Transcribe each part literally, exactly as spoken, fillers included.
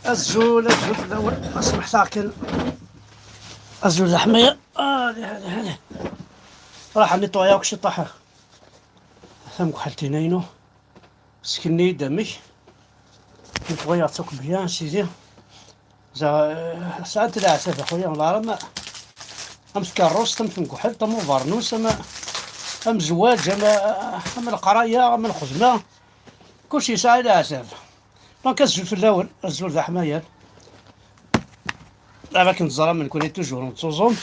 Azul, azul fell-awen. Smeḥt-aɣ kan. Azul d leḥmaya. Allez, allez, allez. Raḥ nettoyer akk ciṭaḥ. Tamekḥelt-inu. Sken-iyi-d amek. Nettoyer-tt akk bien, sidi. Za-, sɛant leɛtab, a xuya, leɛra ma, am tkerrust, am tmekḥelt, am ubernus, am, am zzwaǧ, am, am leqraya, am lxedma. Kullec yesɛa leɛtab. Donc, azul fell-awen, azul d aḥmayan. Am akken teẓram, nekkni toujours nettuẓum.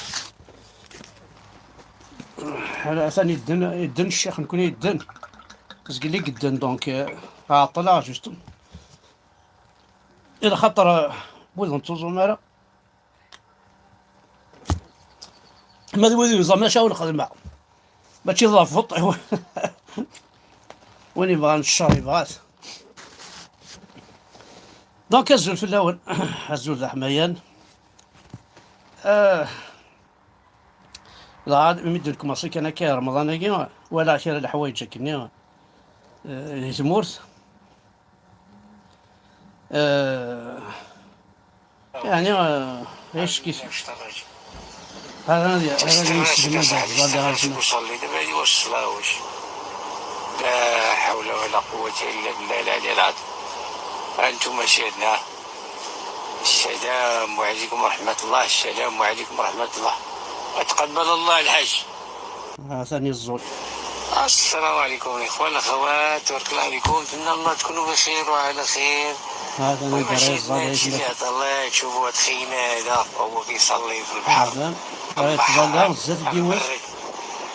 Atan yedden, yedden ccix, nekkni yedden. Zgel i yedden, donc, euh, ɛeṭṭleɣ, juste. I lxaṭer, euh, wid ur nettuẓum ara. Ma d wid yuẓam maca ur lxedma. Mačči d lafeṭ. Win yebɣan ccer yebɣa-t. Donc, azul fell-awen. Azul d aḥmayan. Ah, dɣa mi d-nekmaṣi kan akka Remḍan-agi, walaɣ kra n leḥwayeǧ akkenni, eh, di tmurt. Eh, يعني، آه، ايش كيف؟ هذا، هذا يسلم من بعد، بعد هذا يسلم. وصلي دابا هذه واش الصلاة واش؟ لا حول ولا قوة إلا بالله العلي العظيم. أنتم سيدنا. السلام عليكم ورحمة الله، السلام عليكم ورحمة الله. أتقبل الله الحج. ها ثاني الزول. السلام عليكم الإخوة الأخوات، تبارك الله عليكم، نتمنى الله تكونوا بخير وعلى خير. ها ثاني ويمشي الزول، لنا شي يعطي الله، تشوفوا هاد خينا هذا وهو كيصلي في البحر. هذا. البحر. هذا بزاف ديوز.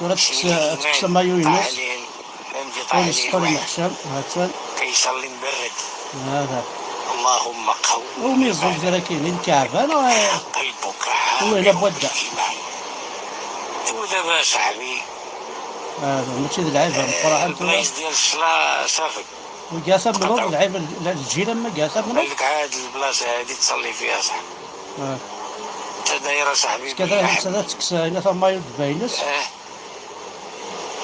ولا تكس-، تكسى مايو يونس. فهمتي؟ ولا طاحنين يسخر واحد. المحشم، هاتان. كيصلي مبرد. هذا. اللهم قو. ومي الزول ديالها كاين الكعبة، أنا. قلبك. والله إلا بودا. ودابا صاحبي. هذا، ماشي ذي العيب، آه، القرعة البلايص ديال الصلاة صافي. وقاسة منهم، قطعوا. العيب ال-، الجيران ما قاسة منهم. قال لك هاد البلاصة هادي تصلي فيها صاحبي. آه. انت داير صاحبي كذا بلحم. هاد السنة تكسى، إلا ثم ما يد باينس. آه.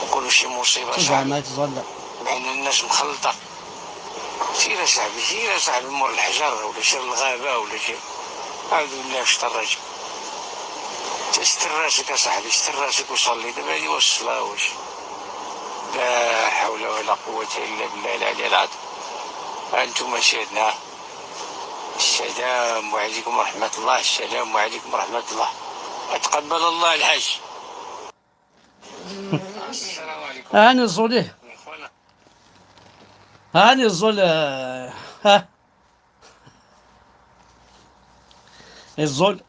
وكل شي مصيبة صاحبي. زعما يتظلم. بين الناس مخلطة. سير يا صاحبي، سير يا صاحبي، مور الحجر ولا سير الغابة ولا سير. أعوذ بالله من الشيطان الرجيم. استر راسك يا صاحبي، استر راسك وصلي. دابا هذه واش الصلاة واش؟ لا حول ولا قوة إلا بالله العلي العظيم. أنتم سيدنا. السلام عليكم ورحمة الله، السلام عليكم ورحمة الله. أتقبل الله الحج. هاني الزولي. هاني الزول، آه، ها. الزول.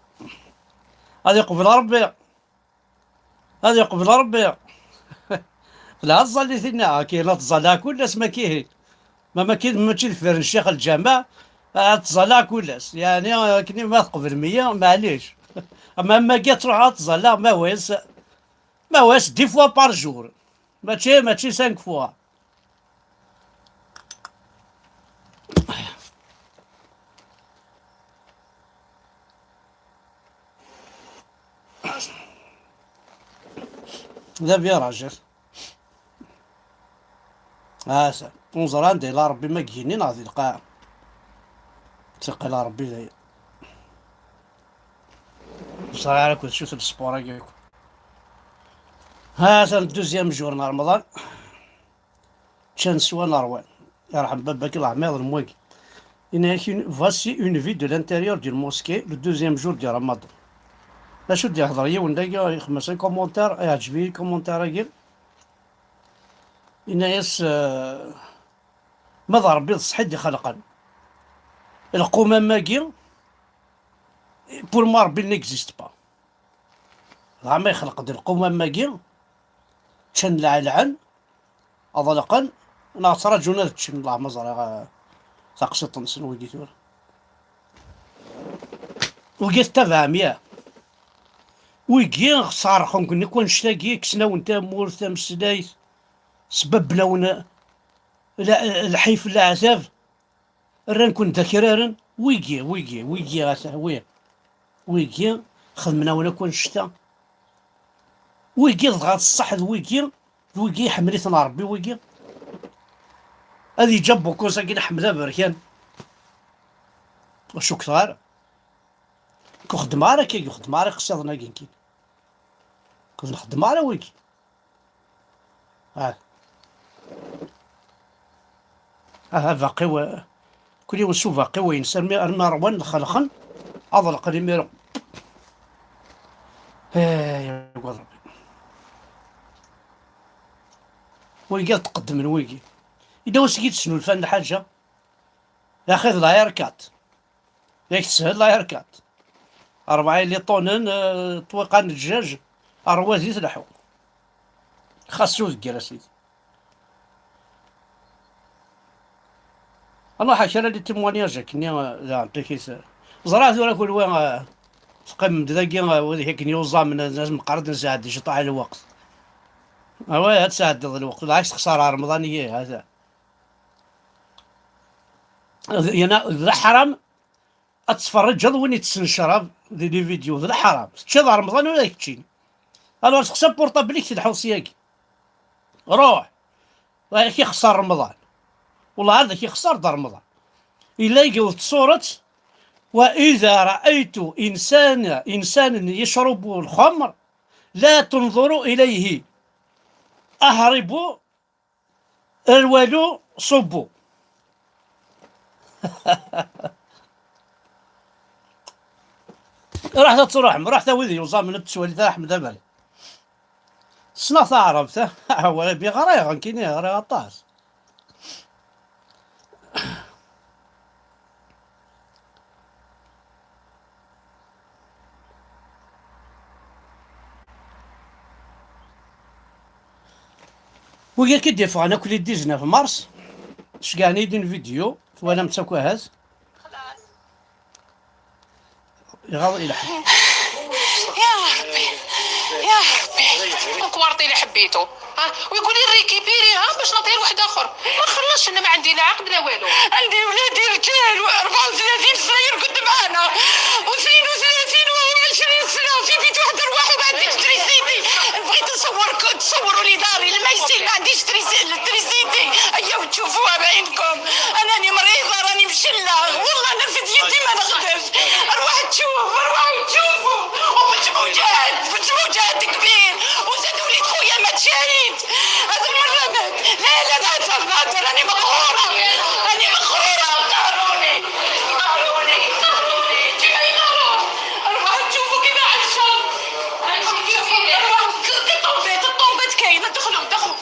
هذا يقبل ربي. هذا يقبل ربي. لا تزالي ثنا، كاين لا تزالها كل اسم كاين. ما، ما كاين، ماشي الفرن الشيخ الجامع. آه، تزالها كل اس. يعني، آه، كني ما تقبل مية، معليش. أما، أما كي تروح تزالها، ما ويس. ما واش dix fois par jour. ماشي، ماشي cinq fois. ذا في راجل. ها سا. ونزران دي لا ربي ما كيني ناضي القاع. ثقل ربي ذي. بصراحة أنا كنت شفت السبور هكاك. ها سا deuxième jour ن رمضان. تشان سوا نروان. يرحم باباك الله ما يظلم واقي. إن هيك une-، voici une vue de l'intérieur d'une mosquée le deuxième jour de Ramadan. لا شو دي يهضر يون داقي يخمس un commentaire، يعجبني le commentaire هاكي. إن يس، آه، ما ضرب بيض صحيح دي خلقا. القومة ماكي، pour moi ربي n'existe pas. زعما يخلق د القومة ماكي، تشن العلعن، أضلقن، نغتراجونا د تشن، الله ما زرع، آه، تقسيط نسن ويقي ثورة. ويقي تتابع مياه. ويقي صار خنقني كون شتاقي، كسناون تامور، تامسلايت، سبب لون، لا، الحيف، العذاب. Rran-ken d akraren, wigi, wigi, wigi, ata, wi-, wigi, xedmen-awen akk annect-a. Wigi dɣa d ṣṣeḥ d wigi, d wigi iḥemmel-iten Ṛebbi, wigi. Ad yeǧǧ abukuz-agi n Ḥmed Aberkan. Ur cukkeɣ ara. Ur xeddmeɣ ara akka, ur xeddmeɣ ara iqsiḍen-agi nekkini. Ur xeddmeɣ ara wigi. Ah. Aha, baqi wa-, kul yiwen s ubaqi-ines, armi, armi ṛwan lxelqen, ad ḍelqen imir. Ay, agad Ṛebbi. Wigi ad tqeddmen wigi. Yella wasigi d-snulfan lḥaǧa. Yaxi d la R quatre. Yak teshel la R quatre. Rebɛa iliṭunen, eh, ṭṭwiqa n ddjaj, ṛwa di tleḥḥu. Xas ur deg a sidi. Ṛuḥ kra n témoignage akkenni, eh, daɣen tikit. Ẓriɣ tura kul wa, eh, teqqimem-d dagi, eh, wid akken yuẓamen, eh, ad meqqar ad nesɛeddi ciṭuḥ n lweqt. Awa, ad tesɛeddiḍ lweqt, lɛaks texṣareḍ Remḍan-agi, hata. D, yerna d leḥram ad tferrǧeḍ win itessen ccrab di les vidéos, d leḥram. Teččiḍ Remḍan ula d keččini. Alors, seqsi apurṭabl-ik, telḥuḍ syagi. Ruḥ. Ad k-ixṣer Remḍan. Wellah, ad k-ixṣer d Remḍan. Yella yewwet ṣṣuret: وإذا رأيت إنسان، إنسانا يشرب الخمر، لا تنظروا إليه. أهربوا، ارولوا، صبوا. Ruḥet ad truḥem, ruḥet a wid yuẓamen, ur tettwalit ara Ḥmed Aberkan. Ssneɣ taɛrabt, ah, wala bi ɣriɣ, nekkini ɣriɣ aṭas. Wigi akka i d-yeffɣen akk les dix-neuf mars, ceggɛen-iyi-d une vidéo, twalam-tt akk ahat. Iɣaḍ ilḥeq. يا ربي، يا ربي، كوارطي اللي حبيته. ها، ويقول لي: "ريكيبيريها باش نعطيها لواحد آخر". ما خلصش، أنا ما عندي لا عقد لا والو. عندي ولادي رجال، أربعة وثلاثين سنة يرقد معانا، و اثنين وثلاثين وهو عشرين سنة في بيت واحد أرواح وما عنديش تريسيتي. بغيت نصورك، تصوروا لي داري، المايسين ما عنديش تريسي-، التريسيتي. أيا وتشوفوها بعينكم. أنا راني مريضة، راني مشلة، والله أنا في ديتي ما نقدرش. أرواح تشوف، أرواح تشوفوا. وبتموجات، بتموجات كبير. وزادوا لي خويا مات شهيد. هذا المرة مات. لا، لا، لا، لا، لا، راني مقهورة. راني مقهورة. قهروني. قهروني. قهروني. جمعي قهرون. أرواح تشوفوا كيما عايشة. أرواح، كي طومبات، الطومبات كاينة. دخلوا، دخلوا.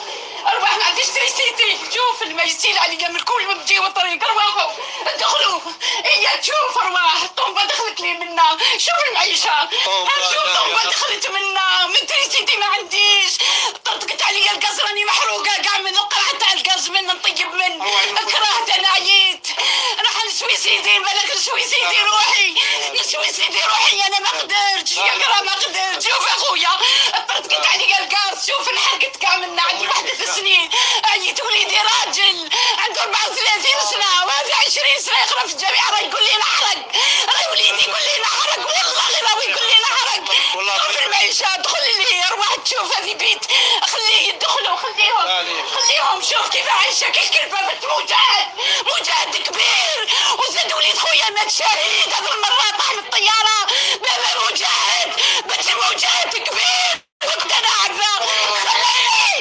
أرواح ما عنديش تريسيتي. شوف الما يسيل عليا من كل ما تجي وطريق. أرواحوا. دخلوا. إيا تشوف أرواح. الطومبة دخلت لي منا. شوف المعيشة. طومبة ها شوف طومبة دخلت منا. من تريسيتي ما عنديش. طرطقت عليا الغاز، راني محروقة كاع من القرعة تاع الغاز، من نطيب من. كرهت، أنا عييت. راح نسويسيدي، بالك نسويسيدي روحي. نسويسيدي روحي، أنا ما قدرتش. يا كرا ما قدرتش. شوف أخويا، طرطقت عليا الغاز، شوف انحرقت كاع منا. عندي واحد ثلاث سنين. عييت، وليدي راجل، عنده أربعة وثلاثين سنة، وهذا عشرين سنة يقرا في الجامعة، راه يقول لي نحرق. راه وليدي يقول لي نحرق، والله راه يقول لي نحرق. والله شوف المعيشة، دخل لي، أرواح تشوف هذه بيت. خليه يدخلوا، خليهم. خليهم، شوف كيف عايشة، كي الكلبة بنت مجاهد. مجاهد كبير. وزاد وليد خويا مات شهيد، هذه المرة طاح من الطيارة. بابا مجاهد، بنت مجاهد كبير. كنت أنا عارفة. خلوني!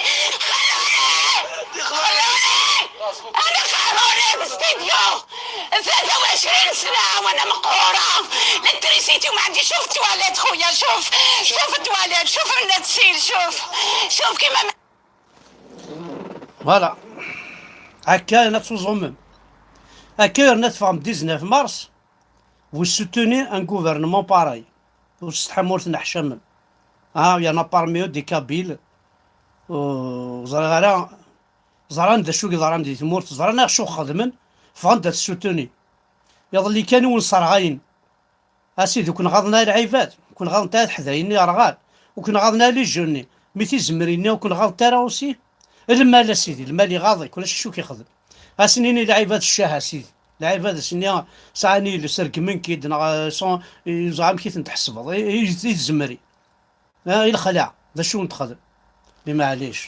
خلوني! خلوني! أنا قهروني في الاستديو. ثلاثة وعشرين سنة وأنا مقهورة. الإلكتريسيتي وما عندي. شوف التواليت خويا، شوف. شوف التواليت، شوف الناس تسيل، شوف. شوف كيما. Voilà. هكا أنا تزومم. هكا رنا تفهم dix-neuf mars. Vous soutenez un gouvernement pareil. Ur tsetḥam, ur tenneḥcamem. Ah, il y en a parmi eux des Kabyles. Ur ẓriɣ ara, ẓran d acu i yeḍran di tmurt, ẓran acu xedmen, ffɣen-d ad t-soutenir. Iḍelli kan i wen-sserɣayen. A sidi, ur ken-ɣaḍen ara lɛibad, ur ken-ɣaḍent ara teḥdayin-nni yerɣan, ur ken-ɣaḍen ara les jeunes-nni, mi tizemrin-nni ur ken-ɣaḍent ara aussi. Lmal, a sidi, lmal iɣaḍ-ik, ulac acu k-ixdem. A s-nini lɛibad ccah, a sidi. Lɛibad a s-nini sɛan iles, regmen-k-id, neɣ, eh, sont, eh, ẓer amek i ten-tḥesbeḍ, i, i, i tzemri. Ah, i lexla, d acu n-texdem? Di maɛlic,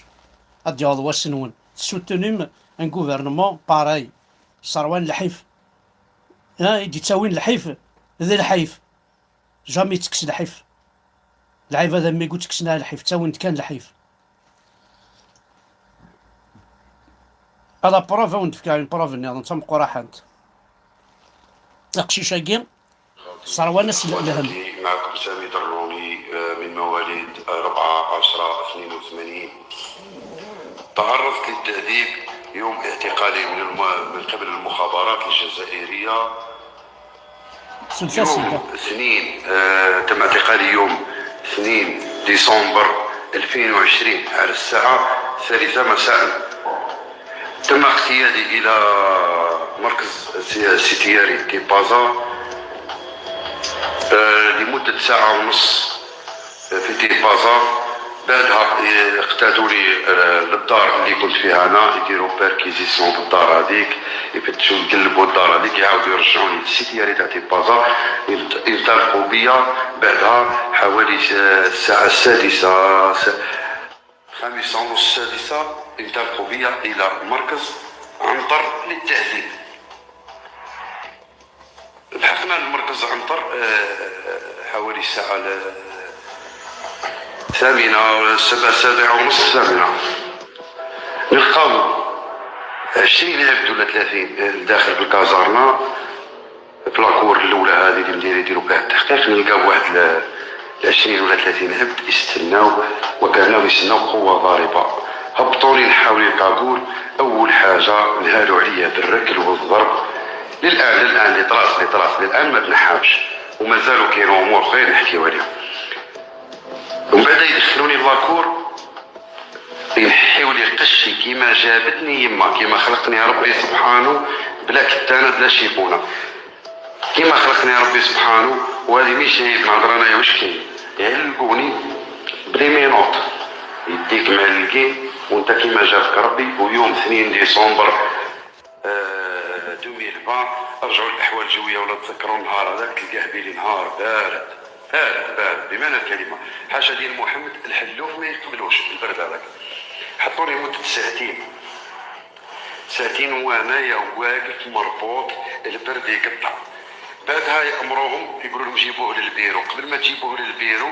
ad d-yaweḍ wass-nwen. Tessuttunem un gouvernement pareil. Sserwan lḥif. Ha, i d-ittawin lḥif, d lḥif. Jamais ttekkes lḥif. Lɛibad am migu ttekksen lḥif, ttawin-d kan lḥif. Ala preuve, ad wen-d-fkeɣ une preuve nniḍen d tameqqraḥant. Aqcic-agi, sserwan-as lhem. معكم سامي درنوني، آه، من مواليد أربعة عشرة اثنين وثمانين. تعرضت للتهديد يوم اعتقالي من الم-، من قبل المخابرات الجزائرية. يوم اثنين، آه، تم اعتقالي يوم اثنين ديسمبر ألفين وعشرين على الساعة الثالثة مساء. تم اقتيادي إلى مركز سي-، سيتياري تيبازا، آه، لمدة ساعة ونص في تيبازا. بعدها، آه، اقتادوني، آه، للدار اللي كنت فيها أنا، يديروا بيركيزيسيون في الدار هذيك، يفتشوا، يقلبوا الدار هذيك، يعاودوا يرجعوني للسيتياري تاع تيبازا، ينط-، ينطلقوا بيا. بعدها حوالي س-، الساعة السادسة، س-، خامسة ونص، السادسة، انطلقوا بيا إلى مركز عنتر للتهذيب. لحقنا لمركز عنتر، آه، حوالي الساعة ال-، الثامنة، سبع، سابعة ونص، الثامنة. نلقاو عشرين عبد ولا ثلاثين، آه، داخل في الكازارنة، في لاكور الأولى هذه اللي مدير يديروا فيها التحقيق، نلقاو واحد ال-، العشرين ولا ثلاثين عبد يستناو، وكانوا يستناو قوة ضاربة. هبطوني نحاول الكاكول، أول حاجة نهالوا عليا بالركل والضرب. للآن، للآن، لي طراس، لي طراس، للآن ما تنحاوش. ومازالوا كاين أمور أخرين نحكيو عليها. ومن بعد يدخلوني لاكور، ينحيو لي قشي كيما جابتني يما، كيما خلقني ربي سبحانه، بلا كتانة، بلا شيبونة. كيما خلقني ربي سبحانه، وهذه ماشي عيب، نهضر أنايا واش كاين. يعلقوني بلي مينوط، يديك معلقين، وانت كيما جابك ربي. ويوم اثنين ديسمبر، آه، ألفين وعشرين، رجعوا الأحوال الجوية، ولا تذكروا النهار هذاك، تلقاه بيلي نهار بارد، بارد، بارد بمعنى الكلمة. حاشا دين محمد، الحلوف ما يقبلوش البرد هذاك. حطوني مدة ساعتين، ساعتين وأنايا واقف مربوط، البرد يقطع. بعدها يأمروهم، يقولوا لهم: "جيبوه للبيرو". قبل ما تجيبوه للبيرو،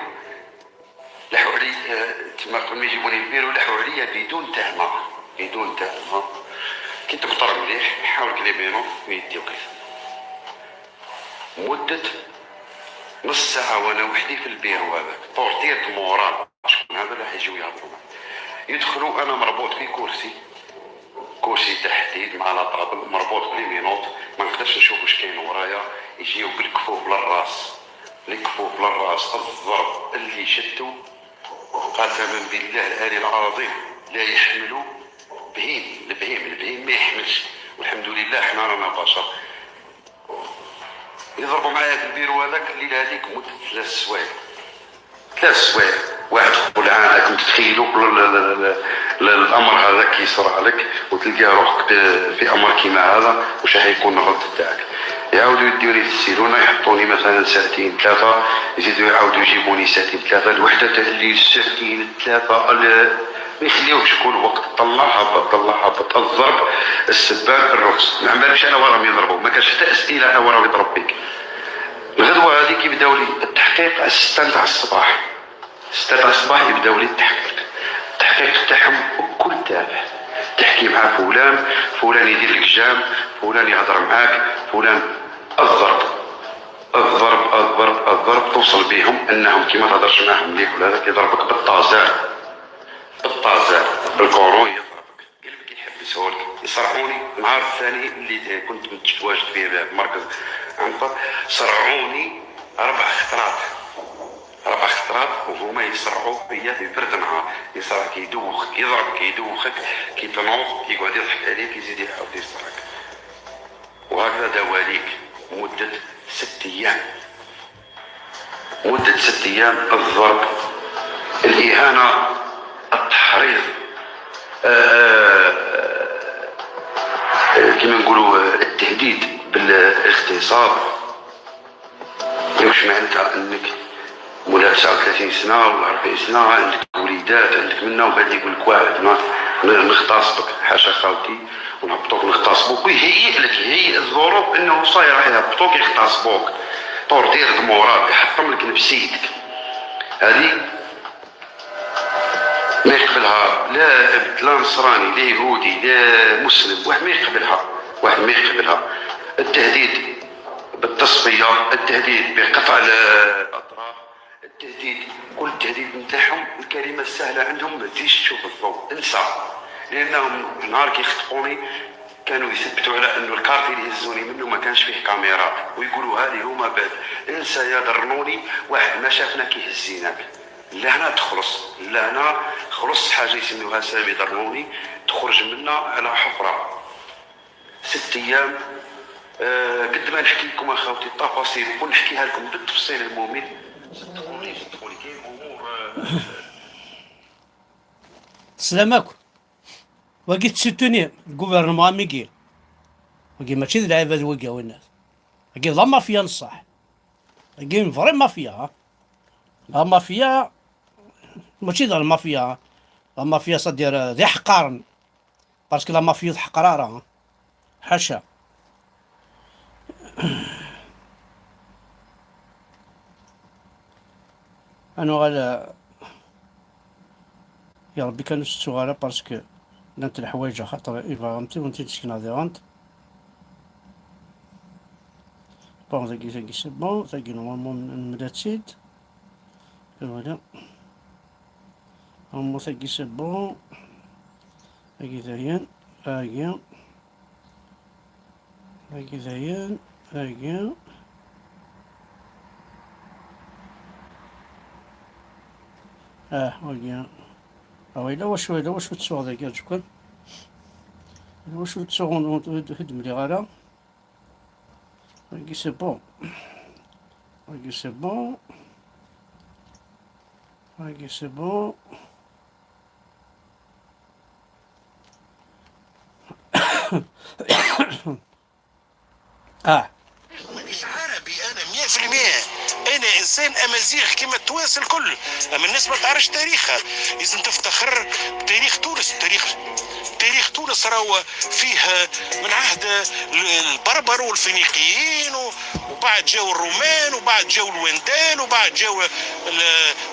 لحوا علي، آه، تما قبل ما يجيبوني للبيرو، لحوا عليا بدون تهمة، بدون تهمة. كي تقطر مليح، حاول كليبينو، ما يديوك. مدة نص ساعة وأنا وحدي في البيرو هذاك، طورتير دو مورال. شكون هذا اللي حيجيو يهضروا معايا؟ يدخلوا، أنا مربوط في كرسي، كرسي تاع حديد مع لا طابل، مربوط بلي مينوط، ما نقدرش نشوف واش كاين ورايا. يجيو بالكفوف للراس، الكفوف للراس، الضرب اللي شتو، قسما بالله الآلي العظيم لا يحملوا بهيم، البهيم، البهيم ما يحملش. والحمد لله حنا رانا بشر. يضربوا معايا في البيرو هذاك الليل هذيك مدة ثلاث سوايع. ثلاث سوايع. واحد خلعان، راكم تتخيلوا ال-، ال-، ال-، ال-، الأمر هذا كي يصرى لك وتلقى روحك ب-، في أمر كيما هذا، واش راح يكون الرد تاعك؟ يعاودوا يديوني في السيلونا، يحطوني مثلًا ساعتين ثلاثة، يزيدوا يعاودوا يجيبوني ساعتين ثلاثة، الوحدة تاع الليل ساعتين ثلاثة، ال-، ما يخليوكش، كل وقت طلع هبط، طلع هبط، الضرب، السبان، الرقص. ما عمرش أنا وراهم يضربوا، ما كانش حتى أسئلة أنا وراهم يضرب بيك. الغدوة هذيك يبداو لي التحقيق على ستة نتاع الصباح. ستة تاع الصباح يبداو لي التحقيق. التحقيق تاعهم بكل تافه. تحكي مع فلان، فلان يدير لك جام، فلان يهضر معاك، فلان. الضرب، الضرب، الضرب، الضرب، توصل بيهم أنهم كي ما تهضرش معاهم مليح ولا هذاك، يضربك بالطازار. بالطازار، بالكورون يضربك. قلبك يحبسهولك. يصرعوني. النهار الثاني اللي كنت متواجد فيه في مركز عنتر، صرعوني أربع خطرات. أربع خطرات وهما يصرعوا فيا في برد نهار. يصرع، كيدوخك، يضربك، يدوخك، كي تنوض يقعد يضحك عليك، يزيد يعاود يصرعك. وهكذا دواليك مدة ست أيام. مدة ست أيام، الضرب، الإهانة، التحريض، آه، آه، كما نقولوا، آه، التهديد بالاغتصاب. واش معناتها أنك مولاك تسعة وثلاثين سنة ولا أربعين سنة، عندك وليدات، عندك منا، وبعد يقول لك واحد: "ما ن-، نغتصبك"، حاشا خاوتي، "ونهبطوك نغتصبوك"، ويهيئ لك، يهيئ الظروف أنه صاير راح يهبطوك يغتصبوك، طور دير دمورات، يحطم لك نفسيتك. هذه ما يقبلها لا عبد، لا نصراني، لا يهودي، لا مسلم، واحد ما يقبلها، واحد ما يقبلها. التهديد بالتصفية، التهديد بقطع ال-، الأطراف، التهديد، كل التهديد نتاعهم الكلمة السهلة عندهم: "ما تزيدش تشوف الضوء، انسى". لأنهم نهار كي خطفوني كانوا يثبتوا على أنه الكارت اللي هزوني منه ما كانش فيه كاميرا، ويقولوها لي هما بعد: "انسى يا درنوني، واحد ما شافنا كي هزيناك". لهنا تخلص، لهنا خلص حاجة يسميوها سامي درنوني، تخرج منا على حفرة. ست أيام، آه، قد ما نحكي لكم أخوتي التفاصيل ونحكيها لكم بالتفصيل الممل، صدقوني، صدقوني، كاين أمور، آه، تسلمك. واقي تسيتوني الغوفرنمون ميغيل. واقي ماشي د العباد واقي والناس. واقي لا مافيا نصح. واقي فري مافيا، ها. لا مافيا، ماشي ذا المافيا، ها. لا مافيا صدير ذي حقارن. باسكو لا مافيا حقرارة، ها. حاشا. أنا غالا يا ربي كانوا ستو غالا باسكو لانت الحوايج خاطر إيفا غمتي وانتي تسكن هذه غانت. بون، ثاقي، ثاقي سي بون، ثاقي نورمالمون ملاتيد. فوالا. هما ثاقي سي بون. ثاقي ثاين. ثاقي. هاكي زين، هاكي. اه، هاكي. اه، الا واش، الا واش تسوغ ذاك الجكل. الا واش تسوغ، هد ملي غالا. هاكي سي بون. هاكي سي بون. هاكي سي بون. اه. مانيش عربي انا مية في المية. انا انسان امازيغ كيما التوانسه الكل. اما الناس ما تعرفش تاريخها. لازم تفتخر بتاريخ تونس. تاريخ، تاريخ تونس راهو فيه من عهد ال-، البربر والفينيقيين و-، وبعد جاو الرومان، وبعد جاو الوندال، وبعد جاو ال-،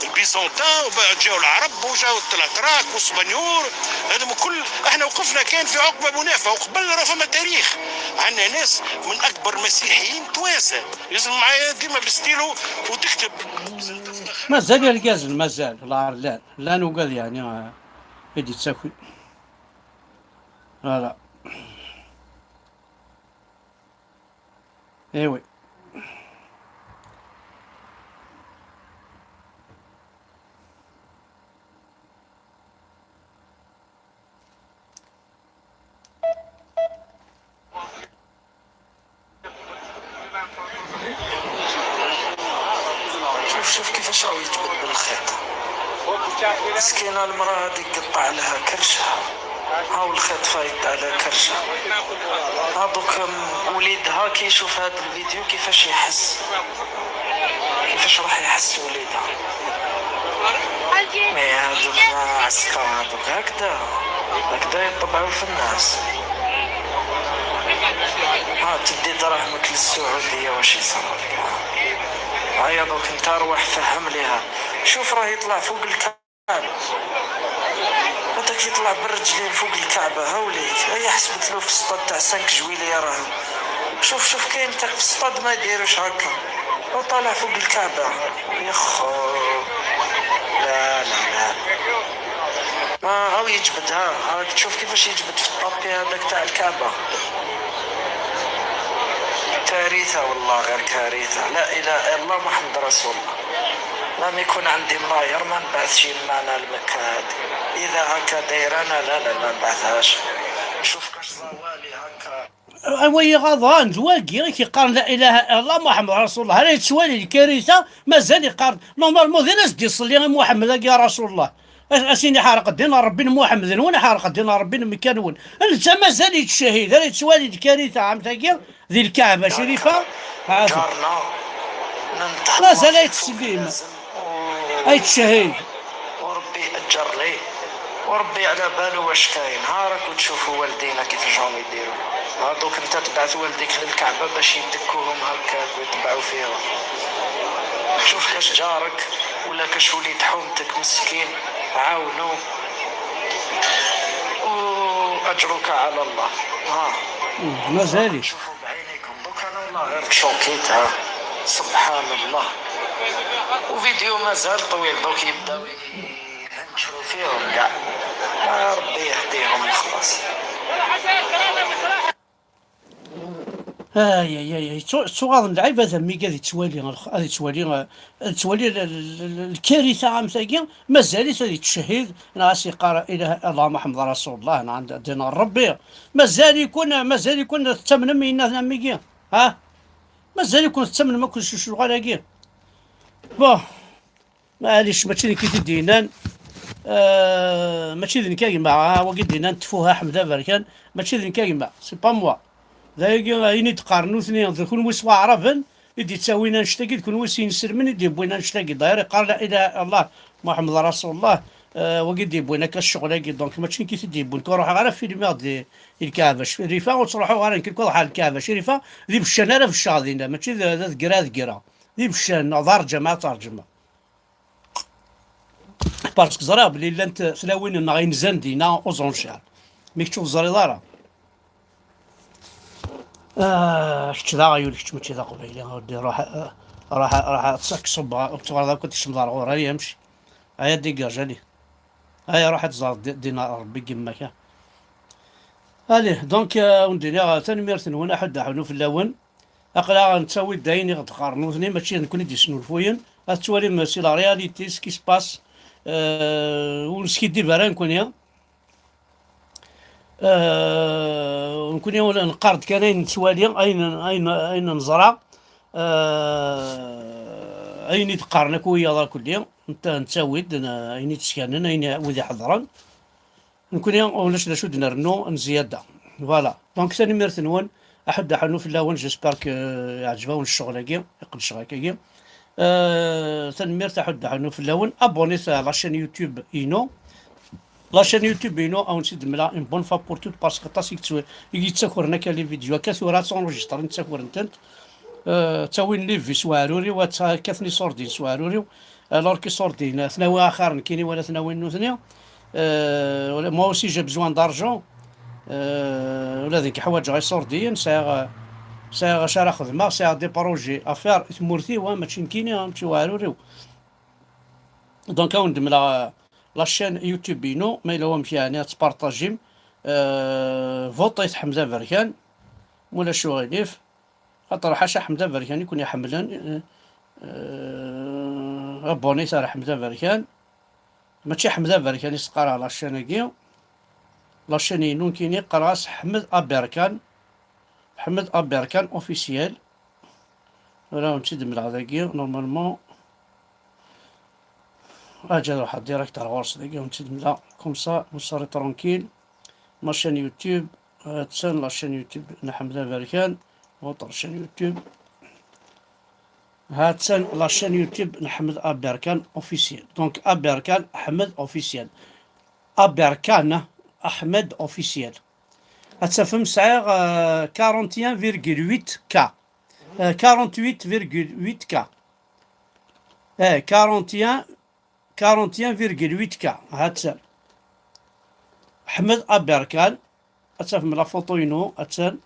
البيزنطة، وبعد جاو العرب، وجاو الاتراك والاسبانيول. هذم كل احنا وقفنا كان في عقبة منافة، وقبل راه فما تاريخ. عندنا ناس من اكبر مسيحيين توانسة. يلزم معايا ديما بالستيلو وتكتب. مازال يا القازل، مازال، الله عرلان. لا نوقف يعني، آه، يدي تساكي. Voilà. ايوي. شوف، شوف كيفاش راه يجبد بالخيط. مسكينة المرا هذيك قطع لها كرشها. هاو الخيط فايت على كرشها. ها دوك وليدها كي يشوف هذا الفيديو كيفاش يحس؟ كيفاش راح يحس وليدها؟ مي هادوك ناس هادوك هكذا، هكذا يطبعوا في الناس. ها تدي دراهمك للسعودية واش يصرى لك؟ هيا دوك انت روح فهم ليها. شوف راه يطلع فوق الكعبة. هذاك يطلع بالرجلين فوق الكعبة، هاوليك. هيا حسبت له في السطاد تاع cinq juillet راه. شوف، شوف، كاين تاع في السطاد ما يديروش هكا. وطالع فوق الكعبة. يخو. لا، لا، لا. ما هاو يجبد، ها، هاك تشوف كيفاش يجبد في الطابي هذاك تاع الكعبة. كارثة والله، غير كارثة. لا إله إلا الله محمد رسول الله. لم يكن عندي ملاير ما نبعثش يمانا لمكة هادي. إذا هكا دايرانا، لا، لا، ما نبعثهاش. نشوف كاش زوالي هكا. ايوا يغاضان ذواقي غير كيقارن لا اله الا الله محمد رسول الله، راه يتسوالي الكارثه مازال يقارن. نورمالمون دير اش دي صلي غير محمد يا رسول الله. اش، اش يني حارق الدين ربي محمد، وين حارق الدين ربي مكان وين؟ انت مازال يتشهد، راه يتسوالي الكارثه عام تاقي ذي الكعبه شريفه. عافا. جارنا ننتهى مازال يتسلم. Ay ttcehhid. Ur Rebbi yeǧǧer lhi. Ur Rebbi yeɛla balu wac kayen. Ha raku tcufu waldina kif jhum idiru. Ha duk nta tebɛet waldikk lil Kaɛba bac idekkuhum hakka u itebɛu fihum. Cuf kac ǧarek wala kac wlid ḥummtek meskin, ɛawnu. U aǧruka ɛala Llah. Ha. Mazal-it. Cuf بعينيكم. دوك أنا والله غير تشوكيت، ها. سبحان الله. وفيديو مازال طويل، دوك يبداو يهنشروا فيهم كاع. يا ربي يهديهم وخلاص. Ay, ay, ay, ay, ttu-, ttuɣaḍen lɛibad am wigi ad yettwali, ad yettwali, ad yettwali l-, l-, l-, lkarita am tagi, mazal-it ad yettcehhid, neɣ ad s-yeqqar: "Ilaha, Allahumma ḥmed Rasulullah", neɣ anda ddin n Rebbi. Mazal-iken, mazal-iken tettamnem i yinna-ten am wigi? Ha? Mazal-iken tettamnem akk s ccɣal-agi? Bon, maɛlic, mačči d nekk i t-id-yennan. Euh, mačči d nekk a gma, ah, wagi d-yennan tfuha Ḥmed Aberkan, mačči d nekk a gma, c'est pas moi. D ayagi, ayen i d-qqaren nutni, d kunwi s waɛraben i d-ittawin annect-agi, d kunwi s yinselmen i d-yewwin annect-agi. D'ailleurs, iqqar la ilaha illallah Muḥemmed Rasulullah, euh, wagi d-yewwin akka ccɣel-agi. Donc, mačči nekk i t-id-yewwin. Nekk ur ruḥeɣ ara filmiɣ-d i, i Lkaɛba. Rifa ur ttruḥuɣ ara nekk, nekk ad ruḥeɣ ɣer Lkaɛba. Rifa d ibeccan ara becceɣ dinna, mačči d, d adegger ad ggreɣ. D ibeccan, neɣ d arǧa, ma ad terǧem. Parce que ẓriɣ belli llant tlawin-nneɣ inzan dinna aux enchères. Mi kečč ur teẓriḍ ara. Ah, kečč d aɣyul, kečč mačči d aqbayli. Ruḥ, ruḥ, ruḥ, ad tkesbeḍ, ur tettɣaraḍ akk ad tkecmeḍ ar ɣur-i, amci. Aya dégage, allez. Aya ruḥ ad tẓer di-, dina Rebbi gma-k, ah. Allez, donc, euh, ur d-nniɣ, tanemmirt-nwen, aḥuddu aḥunnu fell-awen. Aql-aɣ nettawi-d ayen i ɣ-d-qqaren nutni, mačči d nekkni i d-yesnulfuyen. Ad tettwalim, c'est la réalité, ce qui se passe. Euh, ur neskiddib ara nekkni. Euh, nekkni neqqar-d kan ayen nettwali, ayen, ayen, ayen neẓra, euh, ayen i d-qqaren akk wiyaḍ akelli, netta-, nettawi-d, n-, ayen i d-skanen, ayen i, wid iḥeḍren. Nekkni ulac d acu d-nrennu n zzyada. Voilà. Donc, tanemmirt-nwen, aḥuddu aḥunnu fell-awen, j'espère que yeɛǧeb-awen ccɣel-agi, iqedceɣ akkagi. Euh, tanemmirt, aḥuddu aḥunnu fell-awen. Abonnez à la chaîne YouTube inu. La chaîne YouTube inu, ad wen-tt-id-mleɣ une bonne fois pour toutes, parce que aṭas i yettw-, i yettakren akka les vidéos, akka tura ad s'enregistrent, ttakuren-tent. Euh, ttawin les vues s weɛrur-iw, ad tt-, kkaten iṣurdiyen s weɛrur-iw. Alors que iṣurdiyen, ad ten-awiɣ axir nekkini wala ad ten-awin nutni. Euh, wala, moi aussi j'ai besoin d'argent. Euh, ula d nekk ḥwaǧeɣ iṣurdiyen, sɛiɣ, sɛiɣ acu ara xedmeɣ, sɛiɣ des projets à faire i tmurt-iw, ah, mačči nekkini, ah, mačči weɛrur-iw. Donc, ad wen-d-mleɣ, euh, la chaîne YouTube inu, ma yella wamek yeɛni ad tpartajim. Euh, votit Ḥmed Aberkan, ma ulac uɣilif. Xaṭer ḥaca Ḥmed Aberkan i ken-iḥemmlen, euh, euh, abonnez ar Ḥmed Aberkan. Mačči Ḥmed Aberkan i s-qqareɣ la chaîne-agi. La chaîne-inu nekkini qqareɣ-as Ḥmed Aberkan. Ḥmed Aberkan officiel. Ur awen-tt-id-mleɣ dagi, normalement. Aǧa ad ruḥeɣ direct ar ɣur-s dagi, awen-tt-id-mleɣ. Comme ça, vous serez tranquille. Ma chaîne YouTube, ha-tt-an la chaîne YouTube n Ḥmed Aberkan. Votre chaîne YouTube. Ha-tt-an la chaîne YouTube n Ḥmed Aberkan officiel. Donc, Aberkan Ḥmed officiel. Aberkan Ḥmed officiel. Ad tafem sɛiɣ, euh, quarante et un virgule huit K. Euh, quarante-huit virgule huit K. Eh, quarante et un, quarante et un virgule huit K. Ha-tt-an. Ḥmed Aberkan. Ad tafem la photo-inu, attan.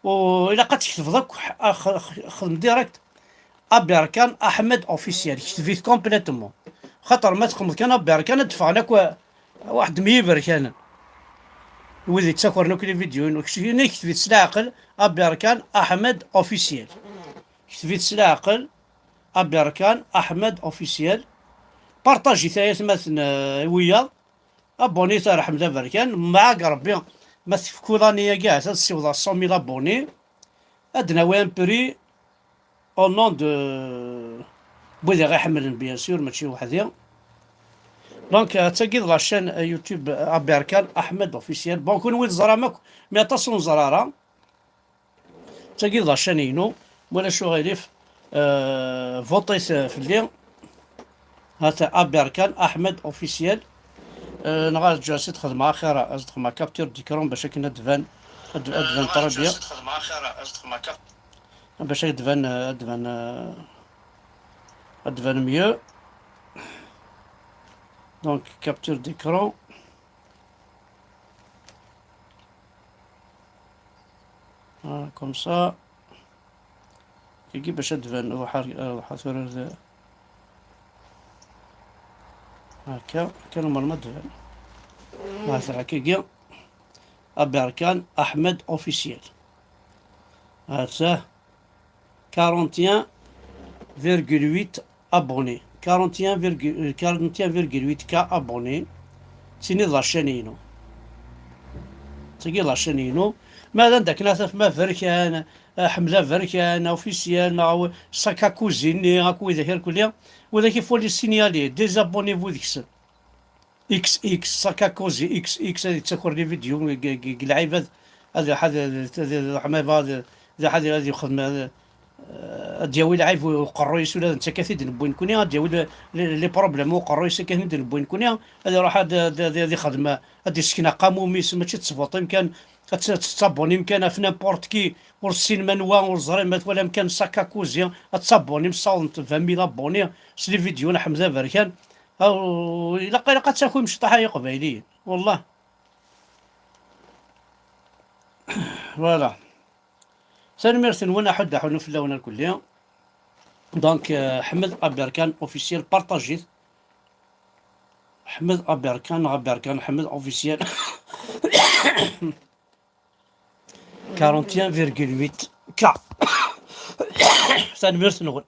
U ilaq ad tketbeḍ akk, x-, x-, xdem direct. Aberkan Aḥmed officiel, kteb-it complètement. Xaṭer ma txedmeḍ kan Aberkan, ad d-ffɣen akk, uh, waḥed meyya iberkanen. Wid yettakren akk les vidéos-inu, kečč-, ini kteb-it s leɛqel, Aberkan Aḥmed officiel. Kteb-it s leɛqel, Aberkan Aḥmed officiel. Partajit ay atmaten, uh, wiyaḍ. Abonnez ar Ḥmed Aberkan, mɛag Rebbi, ma tefkuḍ année-agi, ahat ad ssiwḍeɣ cent mille abonnés. Ad d-nawi un prix au nom de wid i ɣ-iḥemmlen, bien sûr, mačči weḥd-i. Donc, euh, d tagi d la chaîne, euh, YouTube, euh, Aberkan Aḥmed officiel. Bon, kunwi teẓram akk, mais aṭas ur neẓra ara. Tagi d la chaîne-inu, ma ulac uɣilif, euh, votit, euh, fell-i. Hata Aberkan Ahmed officiel. Euh, neɣ ad ǧǧeɣ ad xedmeɣ axir, ad xedmeɣ capture d'écran bac akken ad d-tban, ad d-, ad d-tban très bien. Bac ad d-tban, euh, ad d-tban, euh, ad d-tban mieux. Donc, capture d'écran. Voilà, comme ça. Tagi bac ad d-tban, ruḥ ar, ruḥ tura ar da. Akka, akka normalement ad d-tban. Hata akkagi. Aberkan Ahmed officiel. Hata. Quarante et un virgule huit abonnés. Quarante et un virgule, quarante et un virgule huit K abonnés. Tini d la chaîne-inu. Tagi d la chaîne-inu. Ma d anda akken ad tafem Aberkan, Ḥmed Aberkan, officiel, neɣ Saka Cousine, akk widak irkelli. Widak i foli signaler, désabonnez-vous deg-sen. X X, Saka Cousine, X X, ad yettaker les vidéos, g-, g-, g-, lɛib ad, ad, ad, ad, ad, ad, ad, ad, ad, ad yexdem, ad, ad d-yawi lɛib uqerruy-is, ula d netta akka t-id-newwi nekni, ad d-yawi le-, le-, les problèmes uqerruy-is akka t-id-newwi nekni, ad iruḥ ad, ad, ad, ad ixdem, ad d-isekna aqamum-is, mačči d ttbuṭim kan, ad tt-, ad tettabunim kan ɣef n'importe qui, ur tessinem anwa, ur ẓrim ma twalam kan Saka Cousine, ad ttabunim, ssawḍent vingt mille abonnés s les vidéos n Ḥmed Aberkan. Aw, ilaq, ilaq ad takim cṭaḥ ay iqbayliyen, wallah. Voilà. Tanemmirt-nwen, aḥud aḥunu fell-awen irkelli. Donc, euh, Ḥmed Aberkan officiel, partagez-it. Ḥmed Aberkan, Aberkan, Ḥmed officiel. Quarante et un virgule huit K. Tanemmirt-nwen.